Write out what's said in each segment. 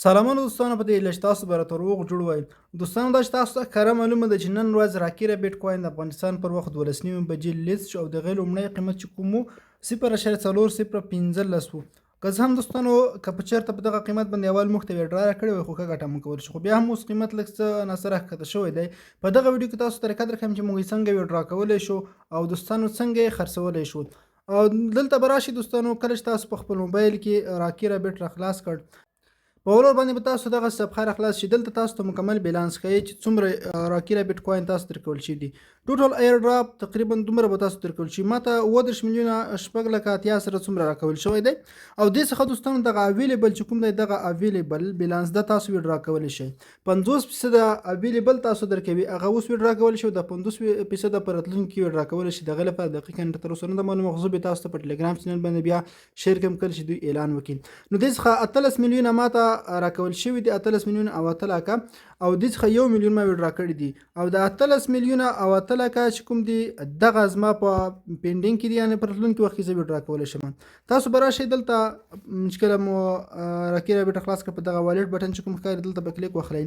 سلامونه دوستانو، په دې هیله چې تاسو به راته روغ جوړ وای. دوستانو، دا چې تاسو ته ښکاره معلومه ده چې نن ورځ راکي رابیټ کوین د افغانستان پر وخت 12:30 بجې لیست شو او د هغې لومړی قیمت چې کوم و 0.4015 وو. که څه هم دوستانو، که په چېرته په دغه قیمت باندې اول موږ ته ویډرا راکړې وای، خو ښه ګټه مو کولی شو، خو بیا هم اوس قیمت لږ څه ناسره ښکته شوی دی. په دغه ویډیو کې تاسو طریقه درښیم چې موږ یې څنګه ویډرا کولی شو او دوستانو څنګه یې خرڅولی شو. او دلته به راشي دوستانو، کله چې تاسو په خپل موبایل کې راکي رابیټ را خلاص کړ، په ولور باندې به تاسو دغه صفحه را خلاص شي. دلته تاسو ته مکمل بیلانس ښیي چې څومره راکي رابیټ کوین تاسو درکول شوي دي. ټوټل ایر ډراپ تقریبا دومره به تاسو درکول شي. ما ته 37 میلیونه 6 لکه 80 سره څومره راکول شوی دی. او دې څخه دوستانو، دغه available چې کوم دی، دغه available balance د تاسو ویډرا کولی شئ. 50% available تاسو درکوي، هغه اوس ویډرا کولی شئ او د 50% په راتلونکي کې ویډرا کولی شئ. دغه لپاره دقیقاً تر اوسه نه ده معلومه، خو زه به تاسو ته په ټلګرام چینل باندې بیا share کوم کله چې دوی اعلان وکړي. نو دې څخه 18 میلیونه ما ته راکول شوي دي، 18 میلیونه او 8 لاکه، او دې څخه 1 میلیون ما ویډرا کړي دي. او د 18 میلیونه او 8 لاکه چې کوم دي، دغه زما په pending کې دي، یعنې په راتلونکي وخت کې زه ویډرا کولی شم. تاسو به راشئ دلته، چې کله مو راکي رابیټ خلاص کړ، په دغه wallet button چې کوم ښکاري، دلته به کلیک وخلئ.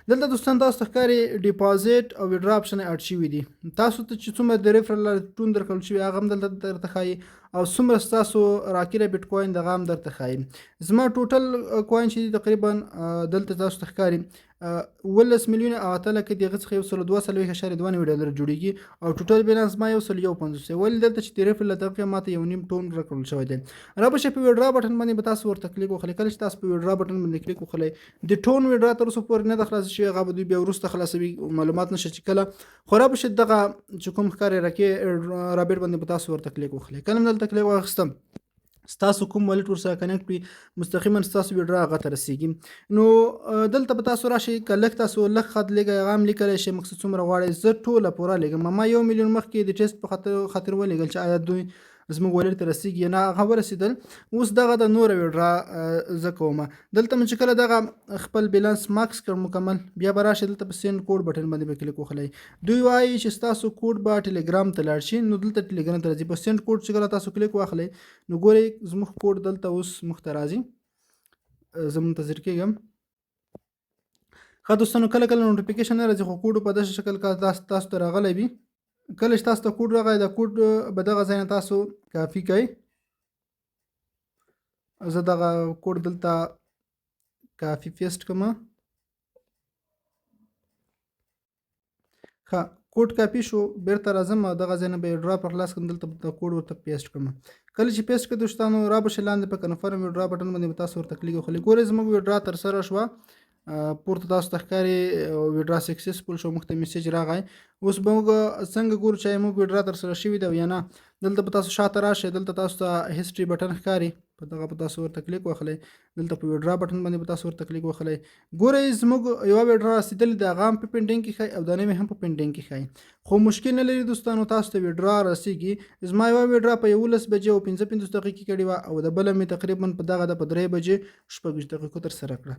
دلته دوستان تاسو ته ښکاري deposit او withdraw option add شوي دي. تاسو ته چې څومره د referral ټون درکول شوي، هغه هم دلته درته ښایي او څومره ستاسو راکي رابیټ کوین، دغه هم درته ښایي. زما total coin چې دي، تقریبا دلته تاسو ته ښکاري 17 میلیونه او 8 لکه، د هغه څخه 142.92 ډالر جوړیږي او total balance ما 151 دی. ولې دلته چې د referral له طریقې ما ته 1.5 ټون راکړل شوی دی. را به شئ، په withdraw button باندې به تاسو ورته کلیک وخلئ. کله چې تاسو په withdraw button باندې کلیک وخلئ، د ټون withdraw تر اوسه پورې نه ده خلاصه شوې، هغه به دوی بیا وروسته خلاصوي، معلومات نشته چې کله. خو را به شئ، دغه چې کوم ښکاري راکې رابیټ باندې به تاسو ورته کلیک وخلئ. کله دلته کلیک واخیستم، ستاسو کوم wallet ورسره connect وي، مستقیما ستاسو ویډرا هغه ته رسیږي. نو دلته به تاسو راشئ، که لږ تاسو لږ خط لیږئ، هغه هم لیکلی شئ. مقصد څومره غواړئ، زه ټوله پوره لیږم. ما 1 میلیون مخکې د ټیسټ په خاطر ولیږل چې آیا دوی زموږ wallet ته رسیږي نه. هغه ورسېدل. اوس دغه د نوره withdraw زه کوم. دلته مې چې کله دغه خپل balance max کړ مکمل، بیا به راشئ دلته، په send code button باندې به کلیک وخلئ. دوی وایي چې ستاسو کوډ به ټلګرام ته لاړ شي، نو دلته ټلګرام ته راځي. په send code چې کله تاسو کلیک واخلئ، نو ګورئ زموږ کوډ دلته اوس موږ ته راځي. زه منتظر کېږم. ښه دوستانو، کله کله notification نه راځي، خو کوډ په داسې شکل که تاسو ته راغلی وي. کله چې تاسو ته کوډ راغی، دا کوډ به دغه ځای نه تاسو کاپي کړئ. زه دغه کوډ دلته copy paste کوم. ښه، کوډ کاپي شو. بیرته راځم او دغه ځای نه به withdraw پر خلاص کړم، دلته به د کوډ ورته paste کړم. کله چې paste کړ دوستانو، را به شي لاندې، په confirm withdraw button باندې به تاسو ورته کلیک وکړئ. ګورئ، زموږ withdraw ترسره شوه. پورته تاسو ته ښکاري withdraw successful شو، موږ ته message راغی. اوس به موږ څنګه ګورو چې موږ withdraw ترسره شوې ده یا نه؟ دلته به تاسو شاته راشئ، دلته تاسو ته history button ښکاري، په دغه به تاسو ورته کلیک وخلئ. دلته په withdraw button باندې به تاسو ورته کلیک وخلئ. ګورئ، زموږ یوه withdraw رسېدلې ده، هغه هم په pending کې ښایي او دا نوې هم په pending کې ښایي، خو مشکل نه لري دوستانو، تاسو ته withdraw رسیږي. زما یوه withdraw په 11 بجې او 55 دقیقې کړې وه او د بله مې تقریبا په دغه د په 3 بجې 26 دقیقو ترسره کړه.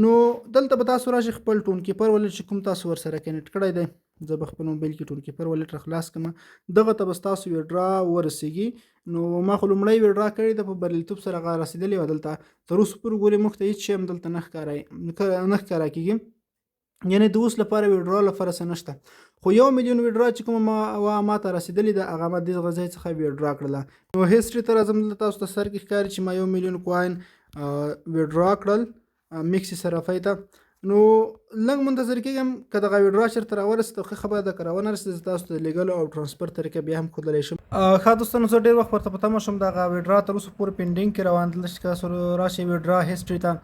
نو دلته به تاسو راشئ، خپل ټون کیپر wallet چې کوم تاسو ورسره connect کړی دی، زه به خپل موبایل کې ټون کیپر wallet را خلاص کړم، دغه ته به ستاسو withdraw ورسیږي. نو ما خو لومړی withdraw کړې ده، په بریالیتوب سره هغه رسېدلې وه. دلته تر اوسه پورې ګورې موږ ته هېڅ شی هم دلته نه ښکاره کېږي، یعنی د اوس لپاره withdraw لپاره څه نشته، خو 1 میلیون withdraw چې کومه ما وه ما ته رسېدلې ده، هغه ما دغه ځای څخه withdraw کړله. نو history ته راځم، دلته تاسو ته سر کې ښکاري چې ما 1 میلیون coin withdraw کړل میکسي صرافۍ ته. نو لږ منتظر کېږم، که دغه withdraw چېرته راورسېد، ښه خبره ده، که راونه رسېد، زه تاسو ته د لېږلو او transfer طریقه بیا هم ښودلی شم. ښه دوستانو، زه ډېر وخت ورته په تمه شوم، دغه withdraw تر اوسه پورې pending کې روان. دلته چې تاسو راشئ withdraw history ته،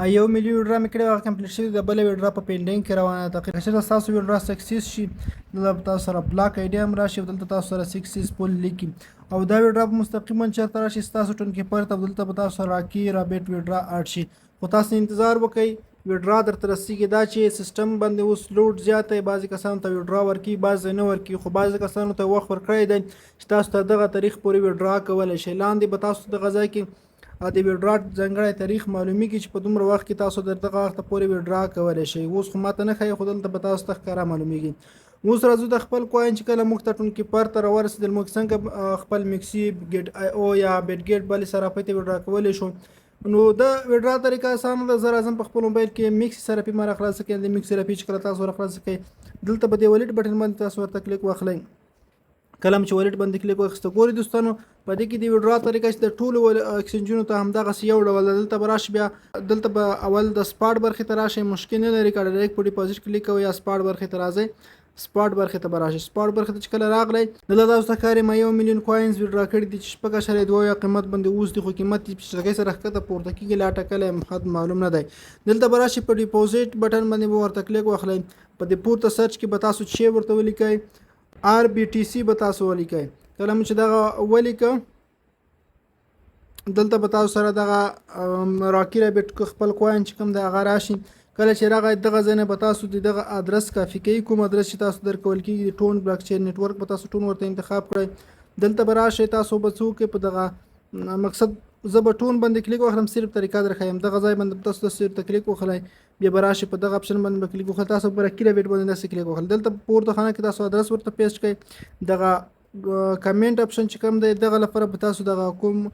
1 میلیون withdraw مې کړې وه، هغه complete شوې ده، بله withdraw په pending کې روانه ده. که چېرته ستاسو withdraw success شي، دلته به تاسو سره block ID هم راشي او دلته تاسو سره successful لیکي او دا withdraw به مستقیما چېرته راشي؟ ستاسو ټون کیپر ته. دلته به تاسو سره راکي رابیټ withdraw add شي، خو تاسو انتظار وکړئ، withdraw درته رسیږي. دا چې سیستم باندې اوس load زیات دی، بعضې کسانو ته withdraw ورکوي، بعضې نه ورکوي، خو بعضې کسانو ته وخت ورکړی دی چې تاسو ته دغه تاریخ پورې withdraw کولی شئ. لاندې به تاسو دغه ځای کې د withdraw ځانګړی تاریخ معلومیږي چې په دومره وخت کې تاسو در دغه وخت پورې withdraw کولی شئ. اوس خو ماته نه ښایي، خو دلته به تاسو ته ښکاره معلومیږي. اوس راځو د خپل coin چې کله موږ ته ټون کیپر ته راورسېدل، موږ څنګه خپل میکسي ګیټ آی او یا بیټ ګیټ بلې صرافۍ ته withdraw کولی شو؟ نو د ویډرا طریقه اسانه ده. زه راځم په خپل موبایل کې میکس سرپی ما راخلاص کړئ. د میکس سرپی چې کله تاسو راخلاص کړئ، دلته په دې wallet بټن باندې تاسو ورته کلیک واخلئ. کله چې wallet باندې کلیک واخیسته، ګورئ دوستانو، په دې کې د ویډرا طریقه چې د ټولو ایکسچینجونو ته همدغسې یو ډول ده. دلته به راشي، بیا دلته به اول د spot برخې ته راشئ. مشکل نه لري که direct په deposit کلیک کوئ یا spot برخې ته راځئ. spot برخې ته به راشي. spot برخې ته چې کله راغلی، دلته تاسو ته ښکاري ما 1 میلیون coins withdraw کړي دي چې 6.72 یا قیمت باندې اوس دي، خو قیمت یې په چټکۍ سره ښکته پورته کېږي، لا ټاکلی حد معلوم نه دی. دلته به راشي، په deposit بټن باندې به ورته کلیک واخلئ. په دې پورته search کې به تاسو چې ورته ولیکئ، RBTC به تاسو ولیکئ. کله مو چې دغه ولیکه، دلته به تاسو سره دغه راکی رابټ خپل coin چې کوم دی هغه راشي. کله چې راغی، دغه ځای نه به تاسو د دغه ادرس کاپي کوئ، کوم ادرس چې تاسو درکول کېږي. د ټون بلاکچین network به تاسو ټون ورته انتخاب کړئ. دلته به راشئ، تاسو به څوک په دغه مقصد زه به ټون باندې کلیک واخلم، صرف طریقه درښایم. دغه ځای باندې تاسو د ورته کلیک وخلئ، بیا به راشئ په دغه option باندې به کلیک وخلئ. تاسو په راکي رابټ باندې داسې کلیک وخلئ. دلته پورته خانه کې تاسو ادرس ورته paste کړئ. دغه comment option چې کوم دی، دغه لپاره به تاسو دغه کوم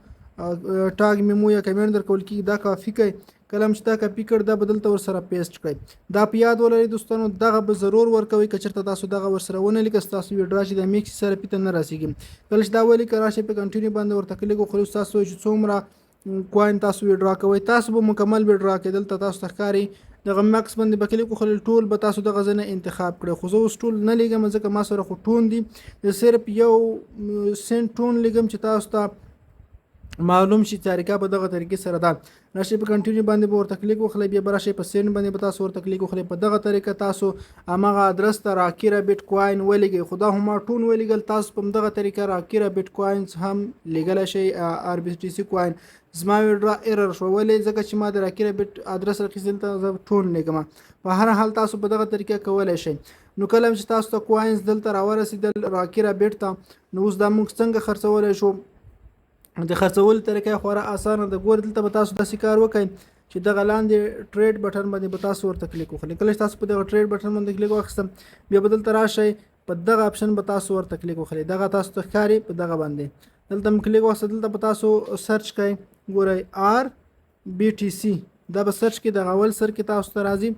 tag memo یا کمنټ درکول کېږي، دا کافي کړئ. کله چې دا کاپي کړ، دا به دلته ورسره paste کړئ. دا په یاد ولرئ دوستانو، دغه به ضرور ورکوئ. که چېرته تاسو دغه ورسره ونه لیکه، ستاسو withdraw چې د میکس سره پیته نه رسیږي. کله چې دا ولیکه، راشئ په continue باندې ورته کلیک وکړئ. تاسو چې څومره coin تاسو withdraw کوئ، تاسو به مکمل withdraw کوئ. دلته تاسو ته ښکاري دغه max باندې به کلیک وکړئ، ټول به تاسو دغه ځای نه انتخاب کړئ. خو زه اوس ټول نه لیږم، ځکه ما سره خو ټون دي. زه صرف یو سنټ ټون لیږم چې تاسو ته معلوم شي طریقه په دغه طریقې سره ده. راشئ په continue باندې به ورته کلیک وخلئ، بیا به راشئ په send باندې به تاسو ورته کلیک وخلئ. په دغه طریقه تاسو هماغه ادرس ته راکی رابټ coin ولیږئ. خو دا هم ما ټون ولیږل، تاسو په دغه طریقه راکی رابټ coins هم لیږلی شئ، RBTC coin. زما withdraw error شو، ولې؟ ځکه چې ما د راکی رابټ ادرس راخیستل، دلته زه ټون لیږم. په هر حال تاسو په دغه طریقه کولی شئ. نو کله چې تاسو ته coins دلته راورسېدل راکی رابټ ته، نو اوس دا موږ څنګه خرڅولی شو؟ د خرڅولو طریقه خورا اسانه ده. ګور، دلته به تاسو داسې کار وکړئ چې دغه لاندې trade بټن باندې به تاسو ورته کلیک وکړئ. کله چې تاسو په دغه trade بټن باندې کلیک واخیستم، بیا به دلته راشئ، په دغه option به تاسو ورته کلیک وکړئ. دغه تاسو ته ښکاري، په دغه باندې دلته مو کلیک واخیست. دلته به تاسو search کړئ، ګورئ، RBTC دا به search کړئ. دغه اول سر کې تاسو ته راځي،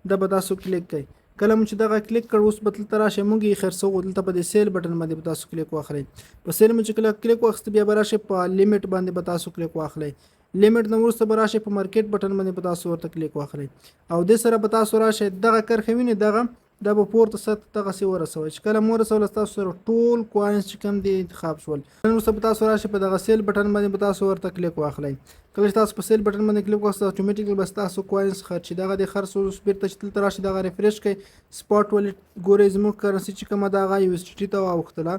دا به تاسو کلیک کړئ. کله مو چې دغه کلیک کړ، اوس به دلته راشئ، موږ یې خرڅوو. دلته په دې sell بټن باندې به تاسو کلیک واخلئ. په sell مو چې کله کلیک واخیست، بیا به راشئ په limit باندې به تاسو کلیک واخلئ. limit نه وروسته به راشئ په market بټن باندې به تاسو ورته کلیک واخلئ او دې سره به تاسو راشئ، دغه کرښه وینئ، دغه دا به پورته سطح دغسې ورسوئ. چې کله مو ورسول، ستاسو سره ټول coins چې کوم دي انتخاب شول. وروسته به تاسو راشئ په دغه sell بټن باندې به تاسو ورته کلیک واخلئ. کله چې تاسو په sell بټن باندې کلیک واخلئ، automatically به ستاسو coins خرڅ شي. دغه د خرڅ اوس بیرته چې دلته راشي، دغه refresh کړئ spot wallet، ګورئ زموږ currency چې کومه ده هغه USDT ته واوښتله.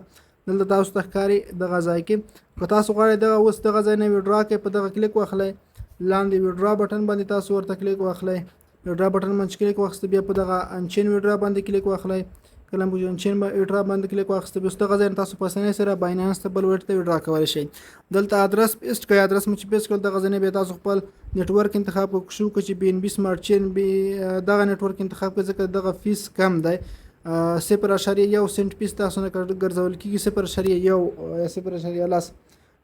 دلته تاسو ته ښکاري دغه ځای کې. که تاسو غواړئ دغه اوس دغه ځای نه withdraw کړئ، په دغه کلیک واخلئ، لاندې withdraw بټن باندې تاسو ورته کلیک واخلئ. withdraw بټن باندې کلیک واخیست، بیا په دغه on-chain withdraw باندې کلیک واخلئ. کله مو on-chain withdraw باندې کلیک واخیست، بیا دغه ځای تاسو په اسانۍ سره باینانس ته بل wallet ته withdraw کولی شئ. دلته ادرس paste کړئ. ادرس مو چې paste کړ، دغه ځای بیا تاسو خپل network انتخاب کړئ شو چې BNB Smart Chain بي دغه network انتخاب کړئ، ځکه دغه fees کم دی. 0.1 سنت fees تاسو نه ګرځول کیږي، 0.1 یا 0.10.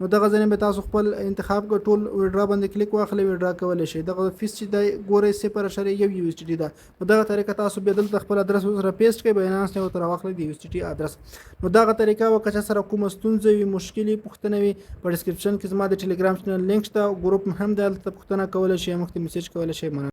نو دغه ځای به تاسو خپل انتخاب کړئ، ټول withdraw باندې کلیک واخلئ، withdraw کولی شئ. دغه fees چې دی ګورئ 0.1 USDT ده. په دغه طریقه تاسو بیا دلته خپل ادرس سره paste کړئ، باینانس نه ورته راواخلئ د USDT ادرس. نو دغه طریقه وه. که سره کومه ستونزه وي، مشکلي پوښتنه وي، په description کې زما د ټلګرام channel link شته، ګروپ هم دی، هلته پوښتنه کولی شئ، موږ ته message کولی شئ. مننه.